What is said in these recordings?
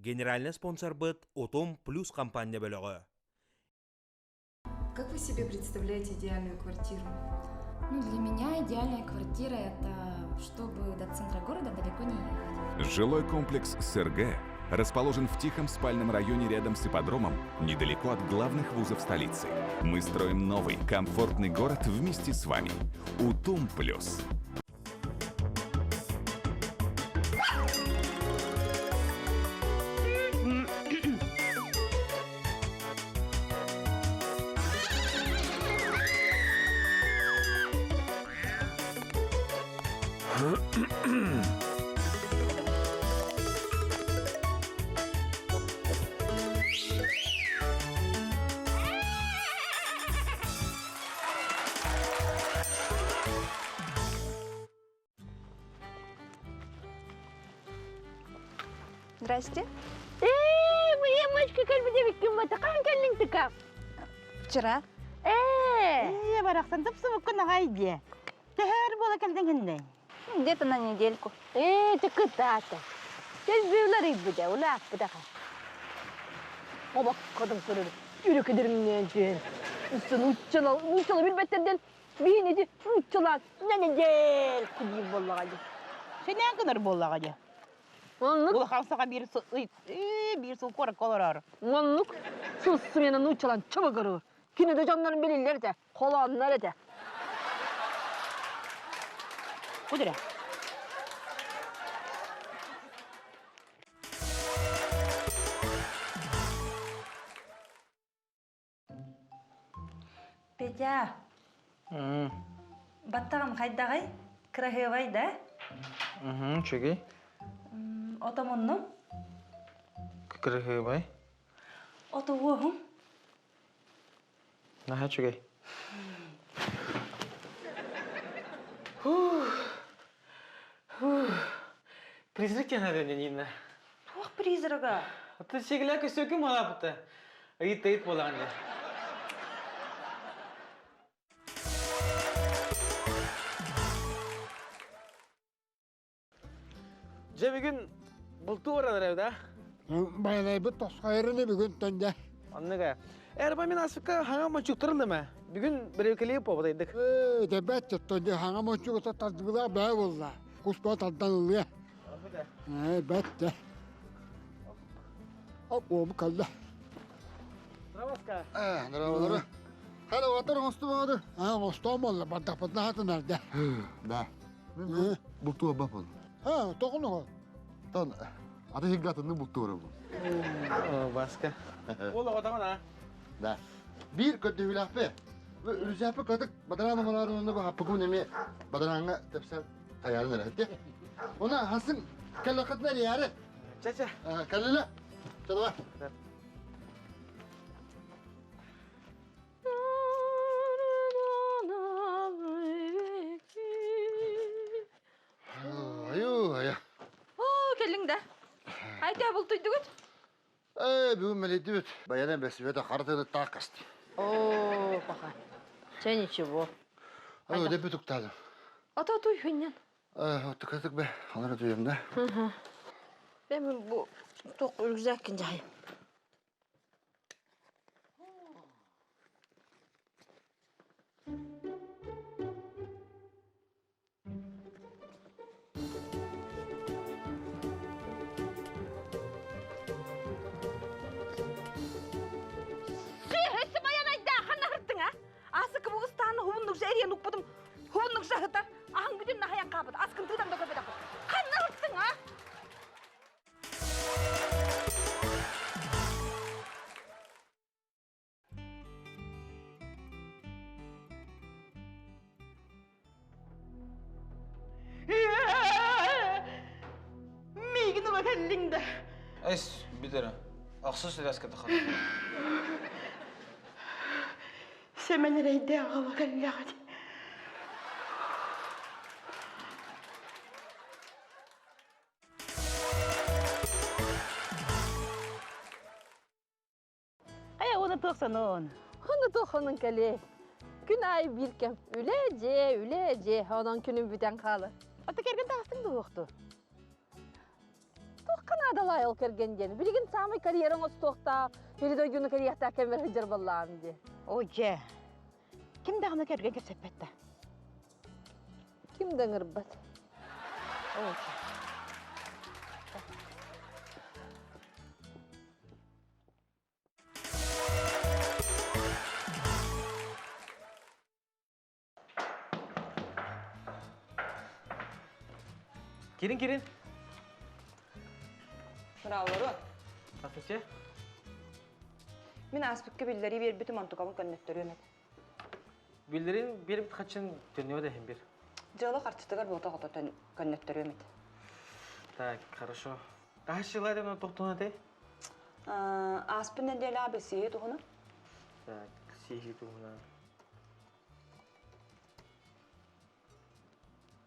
Генеральнай спонсорбыт Утум Плюс компания бөлөҕө. Как вы себе представляете идеальную квартиру? Ну, для меня идеальная квартира – это чтобы до центра города далеко не ехать. Жилой комплекс СРГ расположен в тихом спальном районе рядом с ипподромом, недалеко от главных вузов столицы. Мы строим новый, комфортный город вместе с вами. Утум Плюс. Здрасте. Ээ, моя мачка кэлбитэ биккин батахан кэллиҥ тыка. Вчера. Ээ. Ээ, барахсан тупсубуккун аҕай диэ. Төһөр буола кэлдиҥ хиннэй? Где-то на недельку. Ээ, тыкытаата. Кэлбиулар ыйбыта, улааппытаха. Обоккодум көрөр, үрүкүдүрүҥнээн түһэн. Үстэн уччала, уччала билбэттерден биһин ити уччалаан нэнэдэл кудиир буоллаҕа дии. Синээн гынар буоллаҕа дии. Оннук. Улахан саха биир сыл биир сыл куоракка олорор. Оннук сыл нууччалаан чабыгырыр. Кини да дьоннорун билиллэр этэ, холооннор этэ. Кудура. Петя, баттаҕым хайдаҕый? Кыраһыабай да? Үчүгэй. Отомуннум. Кыраһыабай. Отуоһум. Наһаа үчүгэй. Призрак диэн Нина. Туох призрага? Аты сиглэ көсөкүм алапыта. Ыйыт-ыйыт буолаҕын дэ. Дьэ бүгүн бултуу баран эрэбит а? Байанайбыт тосхойорун бүгүн төнде. Оннуга. Эрба мин асыкка хаҥа мончуктарын да Бүгүн бирекелей пободайдык. Ээ, дебет төнде хаҥа мончугута тардыбыла бээ болла. Куспа тардан ылыа. Ээ, бэтте. Оп, калла. Здравствуйте. Э, здравствуйте. Хана ватар оҥосту баҕады. А, оҥостон болла, бардахпытына хатынарда. Да. Бултуа бапын. А, тоҕуну. Тон аты хиггатынны бултуора бу. Баска. Ол оҕотоҕун а? Да. Биир көрдөһүүлээхпэ. Үрүсээппэ кытык бадараан омораарын онно бу хаппыкун эми бадарааҥҥа тэпсэн таярын эрэ. Она хасын кэллэххитинэ эрийээри. Чэ-чэ. Кэллилэ. Чэ давай. Айуу, айа. Оо, кэллиҥ да. Айта бултуйдугут? Ээ, бүгүн мэлийдибит. Баянан бэсибэтэ хара таах касты. Оо, паха. Чэ, ничего. Ай, өдө бүтүктадым. Ата туй хүннен. Э, тыкытык бе, алара туйам да. Мен бу тоқ рюкзаккин жайым. Өссө байанайда ханна хырттың а? Асыкы бу ыстааны хубуннукса эриэн укпутум хубуннукса хытар аһаң бүтүн нахаян хаабыт аскын тыытан да көрбөтөхпүт ханна хырттың а? Миигин ыла кэллиҥ да. Эс, бүтэрэ. Ахсыс рязка тахар. Сэмэн эрэйдээх ыла кэллэҕит. Хайа уона туохсанон? Хону туоххонун кэлиэй. Күн аайы биир кэм үлэ дьиэ, үлэ дьиэ, онон күнүм бүтэн хаалар. Ата кэргэн таҕыстыҥ дуоһуохту? Туох Туохха наадалаай ол кэргэн диэн. Билигин саамай карьера оҥостуохтаах, или дойдуну кэрийэхтээх кэммэр сылдьар буоллаҕым дии. Оо дьэ, ким даҕаны кэргэн кэпсэппэт да. Ким да ыҥырбат. Оо дьэ. Кирин кирин. Браво, Здравствуйте. Мин ааспыкка биллэрии биэрбитим онтукабын көннөттөрүөм этэ. Биллэрин биэрбит хачын төннүө да иһин бир. Дьыала харчытыгар буота хото көннөттөрүөм этэ. Так, хорошо. Хаһыс жыла этэ тохтон этэй? Ааспыт нэдиэлэҕэ билсиһии туһунан. Так, сиһии туһунан.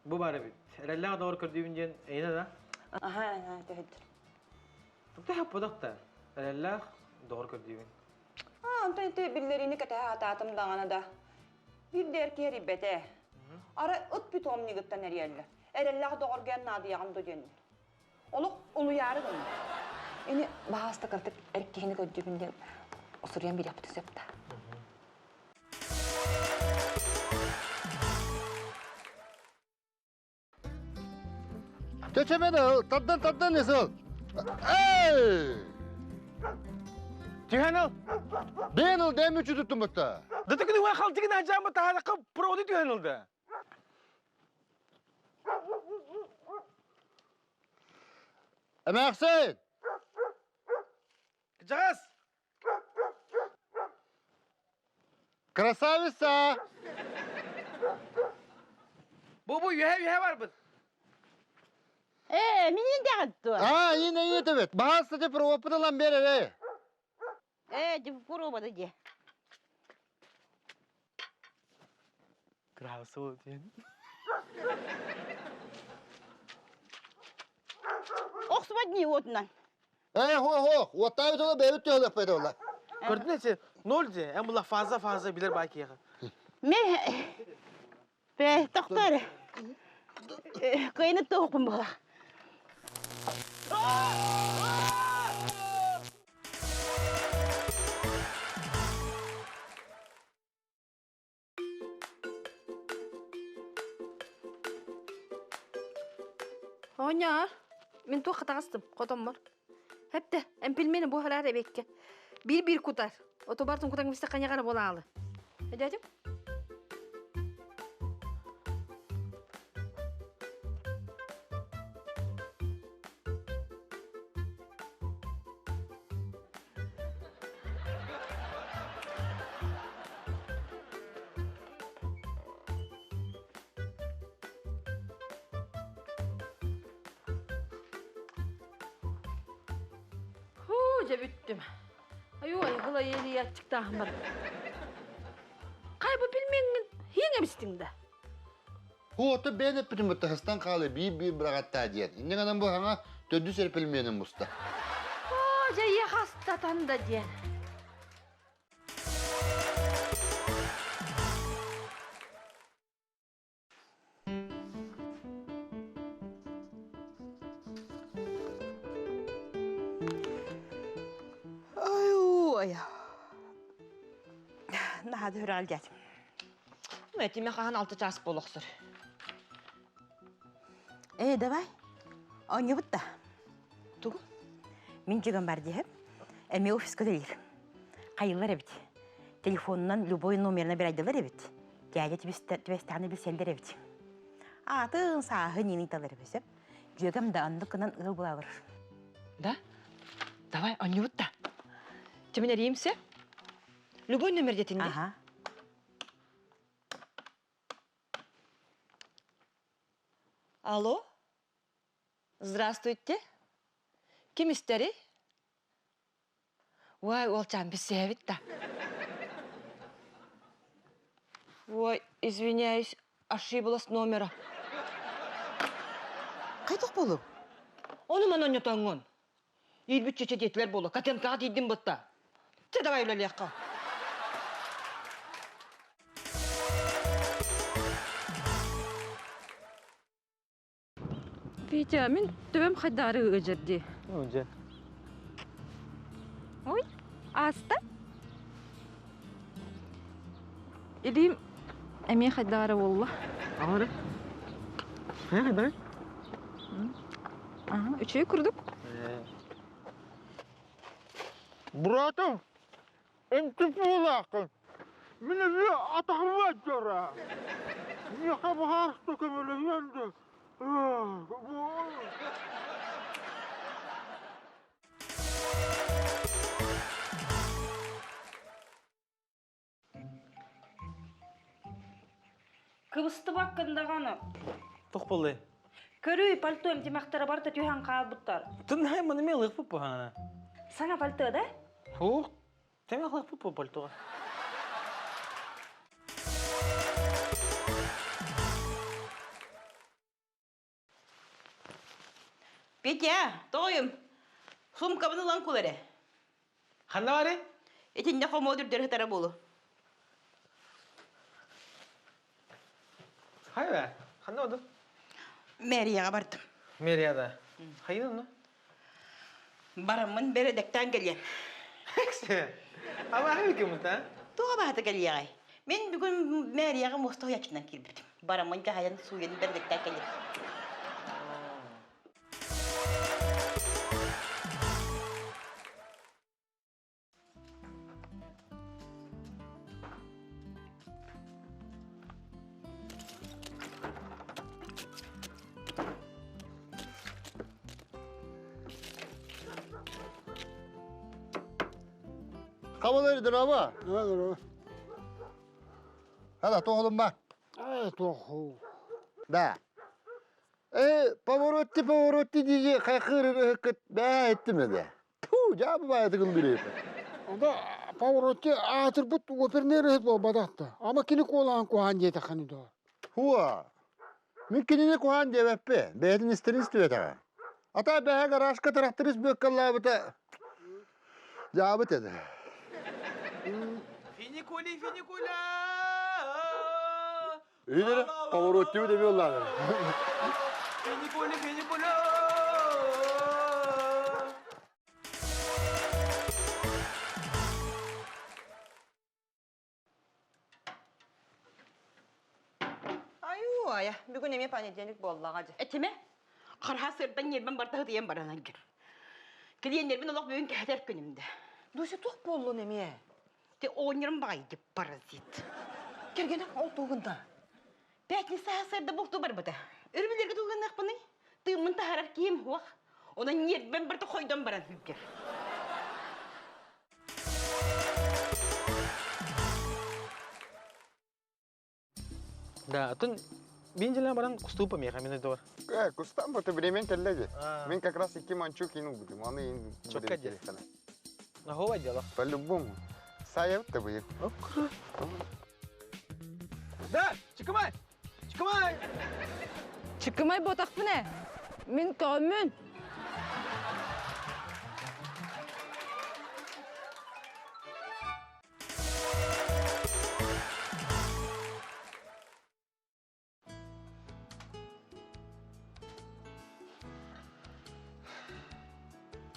Бу баар эбит. Эрэллээх доҕор көрдүүбүн диэн эйиэнэ да? Аха, аха, төһөттөр. Тугта хаппатах да. Эрэллээх доҕор көрдүүбүн. Аа, онтон ити биллэриини кэтэһэ сатаатым даҕаны да. Биир да эр киһи эрийбэтэ. Арай ыт питомнигыттан эрийэллэр. Эрэллээх доҕорго эн наадыйаҕын дуо диэннэр. Олох улуйаары гынна. Ини баһааста кыратык эр киһини көрдүүбүн диэн суруйан биэриэхпитин сөп да. Чэчэмэн тардан тардан эсэл. Эй! Түһэн ыл. Бэйэн ыл дэм үчү туттум бутта. Да түгүн уа халтыгын ажаама таһалакка проводы түһэн ылда. Эмээхсин! Кыдьаҕас! Красавица! Бу бу үһэ үһэ барбыт. Ээ, минин дэҕит дуо? Аа, иин эйиэ төбөт. Баһаас сати проводпыт ылан бер эрэ. Ээ, дьэ пробада дьэ. Красиво диэн. Охсубат дии уотунан. Ээ, хо хо, уоттаабыт ола бэйбит төһөлөппөт ола. Көрдүн эти ноль де, эм була фаза фаза билер бакияга. Мен Бээ, тохтоо эрэ. Кыайны туохпун буола. Оҕонньоор, мин туох хатаҕастым, хотоммор. Хэптэ, эн пельмени бу хараар эбиэккэ. Биир-биир кутар. Отубар тункутан кыбыста ханяҕара буолаалы. Дядя? Хуу, дьэ бүттүм. Айуу, айгыла елия аччыктааһын бар. Хай бу пельменҥин хиэҥ эбистиҥ да? Хуота бэйэн эппитин бытаһыстан хаалы биир-биир быраҕаттаа диэн. Инньэ гынан бу хаҥа төрдүс эрэ пельменин буста. Оо, дьэ ийэ хастатан да диэн. Ой, Наһаа да үрэл дьэ. Этиме хаһан алты чаас буолохсор. Э, давай. Оонньуубут да. Тугу? Мин дьүгэн бар диэһэп. Эмиэ офиска үлэлиир. Хайыллар эбит. Телефонунан любой номерына бирайдылар эбит. Дядя түбэстэҕинэ билсэллэр эбит. Аатын сааһы нины талар эбит. Дьүөгэм да оннук гынан ыал булабыр. Да? Давай, оонньуубут да. Чэмин эриимсе? Любой номер детинди. Ага. Алло? Здравствуйте. Ким истэрий? Уай, уолчаан билсиһэбит да. Ой, извиняюсь, ошиблась номера. Хайдах буолуҥ? Ону маны онньотоҥҥун. Иирбит чөчө диэтилэр буолуо. Котенкаҕа тиийдим бытта. Чэ, давай үлэлиэххэ. Витя, мин төбөм хайдаары ыдьар дии. Дьэ. Ой, ааста. Илиим эмиэ хайдах эрэ буолла. Аҕа эрэ. Хайа хайдаҕый? Аха, үчүгэй курдук. Братым, эн тупуулааххын. Мин эмиэ атаҕым дьара. Миэхэ баһаарыста көмөлөһүөн да. Кыбыстыбаккын даҕаны. Туох буоллай? Көрүүй, пальтом тимэхтэрэ барыта түһэн хаалбыттар. Тын маны мен ылыахпыт буһаана. Саҥа пальто да? Суох. Тэҥ ылыахпыт бу пальтоҕа. Петя, тоҕойум, суумкабын ылан кул эрэ. Ханна барый? Итиннэ хомуот үрдэр сытара буолу. Хай бэ, ханна бардым? Мэрияҕа бардым. Мэрияда. Хайын онно? Бараммын бэрэдэктээн кэлиэм. Эксе. Абааһы киммит а? Туох абааһыта кэлиэҕэй? Мин бүгүн мэрияҕа муоста уһуйааччынан киирбитим. Бараммын дьаһайан сууйан бэрэдэктээн кэлиэм. Хабалар здорово. Здорово. Хала, тоҕолумма. Э, туох. Да. Э, поворотти, поворотти дии хайхыр ыһыккыт бээ эттим эбэ. Ту, дьаабы баайатыгын билиэппин. Онда поворотти аатырбыт опернер ыһыт буолбатахта. Ама кини куолаан куһаан диэтэххини доо. Хуа. Мин кинини куһаан диэбэппи. Бэйэтин истэрин истибэтэҕэ. Ата бэһэ гаражка тракторист бүөккаллаабыта дьаабыт этэ. Финикули, финикуля! Үйдері повороттуу деп yollar. Финикули, финикуля! Айуу, айа, бүгүн эмиэ понедельник буоллаҕа дьэ. Этимэ, хараха сырдан ньиэрбэн барта ытыйан баран ангер. Клиеннэрбин олох бүгүн кэһэтэр күнүм да. Дуся туох буоллун эмиэ? Те оҕонньорум баҕайы паразит. Кэргэним ол тугунда? Пятница сарда бултуу барбыта. Өрөбүллэргэ тугуннахпыный? Тыыммын таһарар киим уох. Онон ньиэрбэн барыта хойдон баран хүггэр. Да, атын бин дьэлэн баран кустуу помеха мен өйдөөр. Э, кустан бу времен кэллэ дии. Мин как раз икки манчу кину будем, аны ин Чокка дии. Нахова дело. По-любому. Саяв ты Да, чыкымай! Чыкымай! Чыкымай ботахпын ээ. Мин көммүн.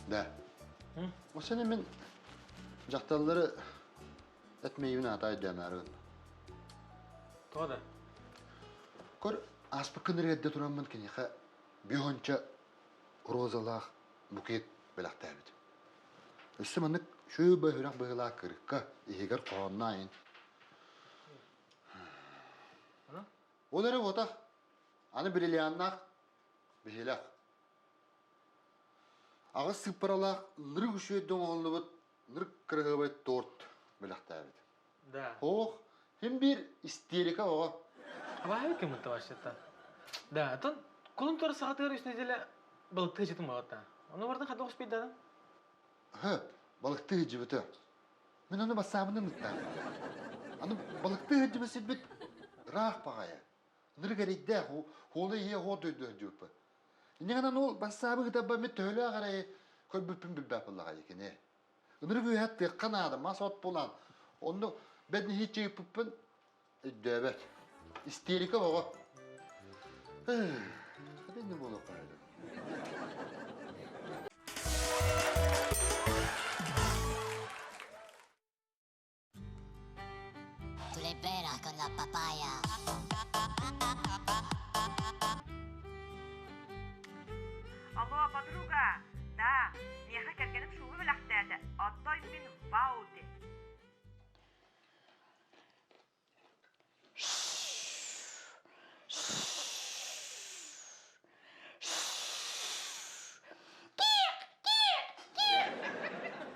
Да. О сені мен дьахталлары этмейбин аата өйдөөн Тоҕо да? Көр, ааспыт күннэргэ эрдэ тураммын киниэхэ биһонча розалаах букет бэлэхтээбит. Өссө маннык шөбө үрэх быһыылаах кырыкка иһигэр хоһоонноон Ол эрэ буотах, аны бриллианнаах биһилэх. Аҕыс сыыппаралаах нырык үчүгэйдик оҥоһуллубут нырык кыраһыабай торт бэлэхтээбит. Да. Ох, хим биир истерика оҕо. Абааһы ким вообще-то. Да, атын кулун тура саҕатыгар үс неделя балыктыы жытым балатта. Ону бардын хадда успейдадың? Хы, балыктыы жыбыты. Мин ону бассаабынан ыттаам. Аны балыктыы сылдьыбыт сирбит ыраах баҕайы. Ынырык эрэйдээх, хуола иһиэ хуо дойду сылдьыбыппыт. Инньэ гынан ол бассаабы кытарба мин төһөлөөх эрэйи көрбүппүн билбэт буоллаҕа кини. Ынырык үөһэ тыахха наада, мас от булан. Онно бэт нэһииччэ ыыппыппын өйдөөбөт. Истерика оҕо. Хата иннэ буолуохха. Алло, подруга! Да, миэхэ кэргэним шубу бэлэхтээтэ, оттон мин вау диэн.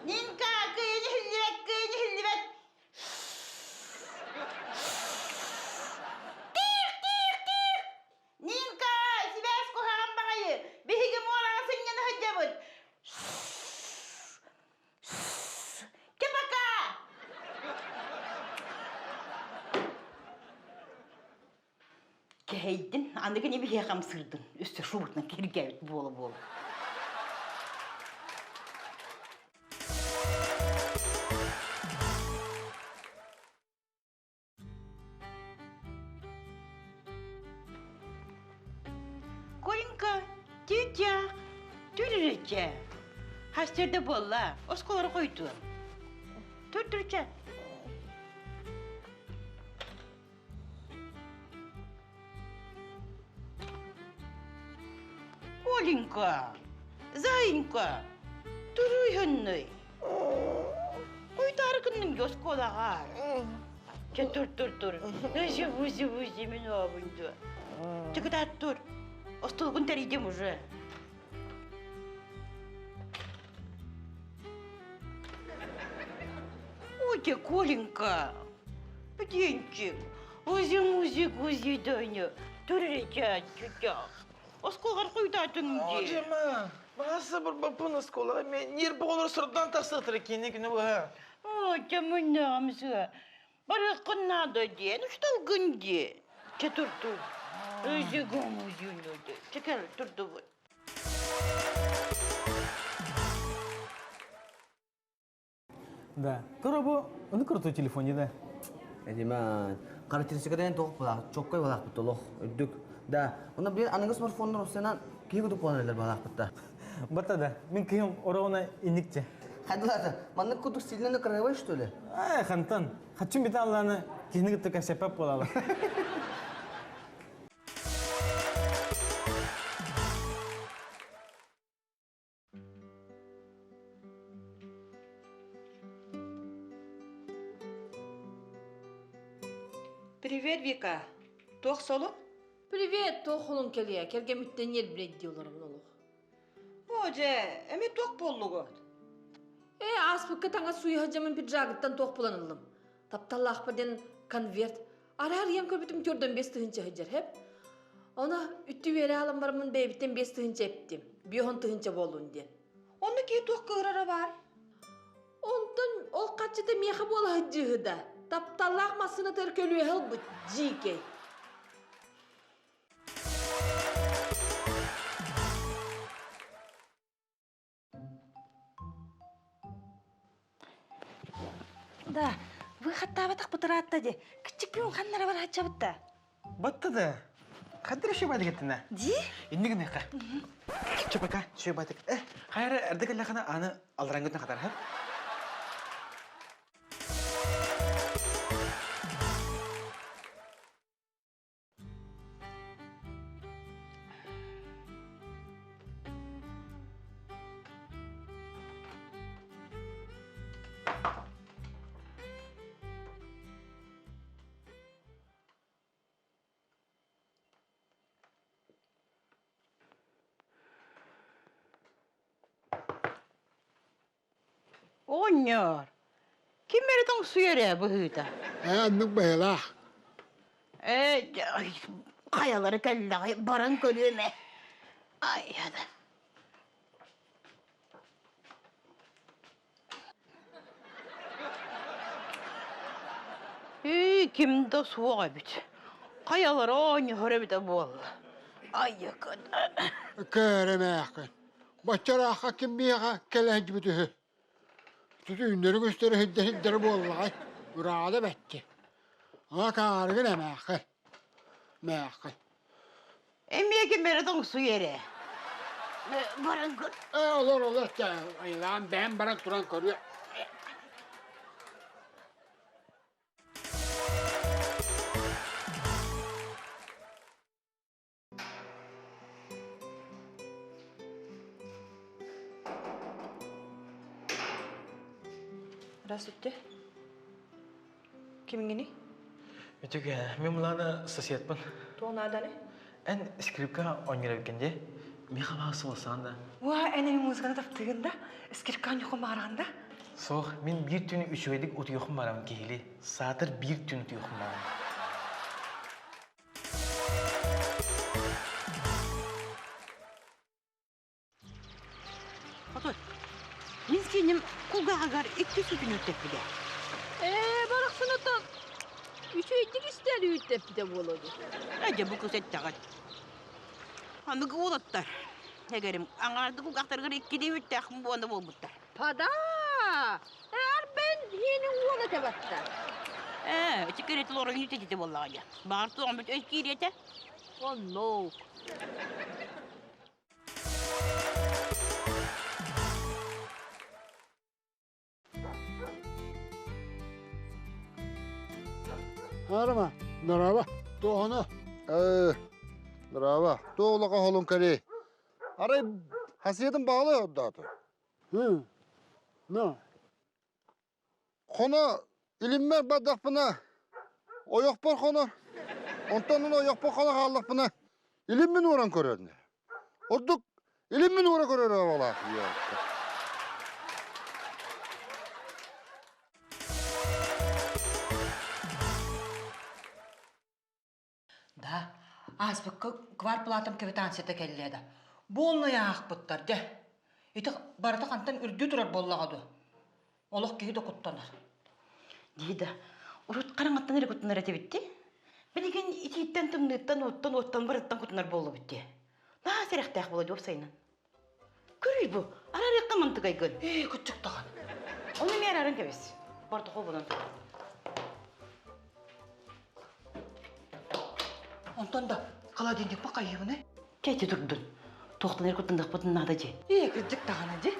Нинка, кыйын иһиллибэт, кыйын иһиллибэт. Тиих, тиих, тиих! Нинка, сибээс куһаҕан баҕайы. Биһиги муораҕа сынньана сылдьабыт. Чэ, пока! Кэһэйдин, аны кини биһиэхэ хамсыырдын. Өссө шубутунан киһиргээбит буола-буола. Коленька, тетя, түрүрүчэ. Хастырда буолла, осколору хойдуом. Түрдүрчэ. Коленька, заинька, туруйһуннуй. Куйтары кынның осколаға. Чэ тур тур тур. Өсі бузи бузи мен обунду. Чыкытат тур. Остолгун тэрийдим уже. Ой, Коленька, птенчик, узи-музи гузи дойну, турреча чутя. Осколгар куйтатын ди. Жема, баасы бір бапын оскола, мен нер боғылыр сұрдан тасытыр кені күні бұға. Ой, тәміннамсы. Барыққын надо де, ну что гынди? Че турду? Өзі гумузю Чекер турду вот. Да. Коробу, ну крутой телефоне, да. Эдиман, характеристикадан тоқ булақ, чоккой булақ бит олох, үрдүк. Да, онда блин, аныгы смартфоннар осынан киһи кутук буолан эрэллэр балаах бытта. Батта да, мин кыһым орауна инникче. Хайдылата, маннык кутук сильно краевой, что ли? Ай, хантан, хачым бит алланы киһини кытта кэпсэппэт буолала. Привет, Вика. Туох солун? Привет, туох холун кэлиэ, кэргэмиттэн ньиэрбинэй дии олоробун олох. Оо, дьэ, эми туох буоллугут? Ээ, ааспыкка таҥас сууйа сылдьаммын пиджагыттан туох булан ыллым. Тапталлаахпар диэн конверт. Араар ийэм көрбүтүм төрдөн 5 тыһыынча сылдьар, хэп. Ону үттү үөрэ аалан бараммын бэйэбиттэн 5 тыһыынча эптим. 50 тыһыынча буоллун диэн. Онно киһи туох кыырара баар? Онтон ол харчыта миэхэ буола сылдьыыһы да. Тапталлаах массыынатыгар көлүөһэ ылбыт, дьиикэй. Да, выхаттаабатах бытыраатта ди. Кичик күн ханнара бар хачабытта. Батта да. Хадыр шөй бадык еттина. Ди? Инник нека. Чапака, шөй бадык. Э, хайра эрдек лахана аны алрангытна хатар, ха? Оҕонньор, ким эрэ тоҥсуйар ээ быһыыта. Ээ, оннук быһыылаах. Ээ, хайалара кэллэҕэй, баран көрүөм ээ. Ай, ада. Үй, ким да суох эбит. Хайалара оонньоһор эбитэ буолла. Айыкын. Кээрэмээххин. Баччараахха ким миэхэ кэлэ сылдьыбыт үһү. Түтүүннэри көстөрө сылдьа сылдьара буоллаҕай. Ыраада бэттэ. Акаарыгын эмээххин. Мээххин. Эмиэ ким эрэ тоҥсуйар ээ. Баран көр. Ээ, олор, олор, айылаан бэйэм баран туран көрүө. Здравствуйте. Кимҥиний? Үтүк, мен муланы соседпын. Туох нааданы? Эн скрипка оонньуур эбиккин дии. Миэхэ баҕа суолсаан да. Уа, эн эми музыканы таптыгын да? Скрипка оонньуоххун баҕараҕын да? Суох, мин биир түүн үчүгэйдик утуйуохпун барабын киһили. Саатар биир түүн утуйуохпун барабын. Отой, мин сиэним кулгааҕыгар икки сүтүн үттэппитэ. Ээ, барахсаната үчүгэйдик истээр үттэппитэ буолуо дуу. Ээ, дьэ бу кыс эттэҕин. Аныгы уолаттар, эгэрим, аҥаарды кулгаахтарыгар иккилии үттээх буона буолбуттар. Пада! Арбен иһини уола тэбатта. Ээ, ити кэрэтил оройун үтэтите буоллаҕа дьэ. Баҕар туоҕум өй киириэтэ. Оннук. Арама, здорово. Туохана? Э, здорово. Туолака холун кэри. Арай хасиятын бағалай отдааты. Hı. No. Хоно илиммэр бардахпына, ойохпор хонор. Онтон ойохпор хоно хааллахпына, илиммин уоран көрөрнө. Ордук илиммин уора көрөр оҕолоох. Да, ааспыкка кварплатам квитанцията кэллэ да. Буолнай аахпыттар дьэ. Ити барыта хантан үрдүү турар буоллаҕа дуо? Олох киһи да куттанар. Дии да, урут хараҥаттан эрэ куттанар этибит дии. Билигин итииттэн, тымныыттан, уоттан, уоттан барыттан кутунар буоллубут дии. Наһаа сэрэхтээх буола дии уопсайынан. Көрүй бу, арарыахха мантыгайгын. Ээ, кыччык даҕаны. Ону эмиэ арарын кэбис. Бортохол булан. Онтон да холодильникпа хайыыбыный? Кэти турдун. Туохтан эрэ куттандахпытын наада дии. Ээ, кырдьык даҕаны дии.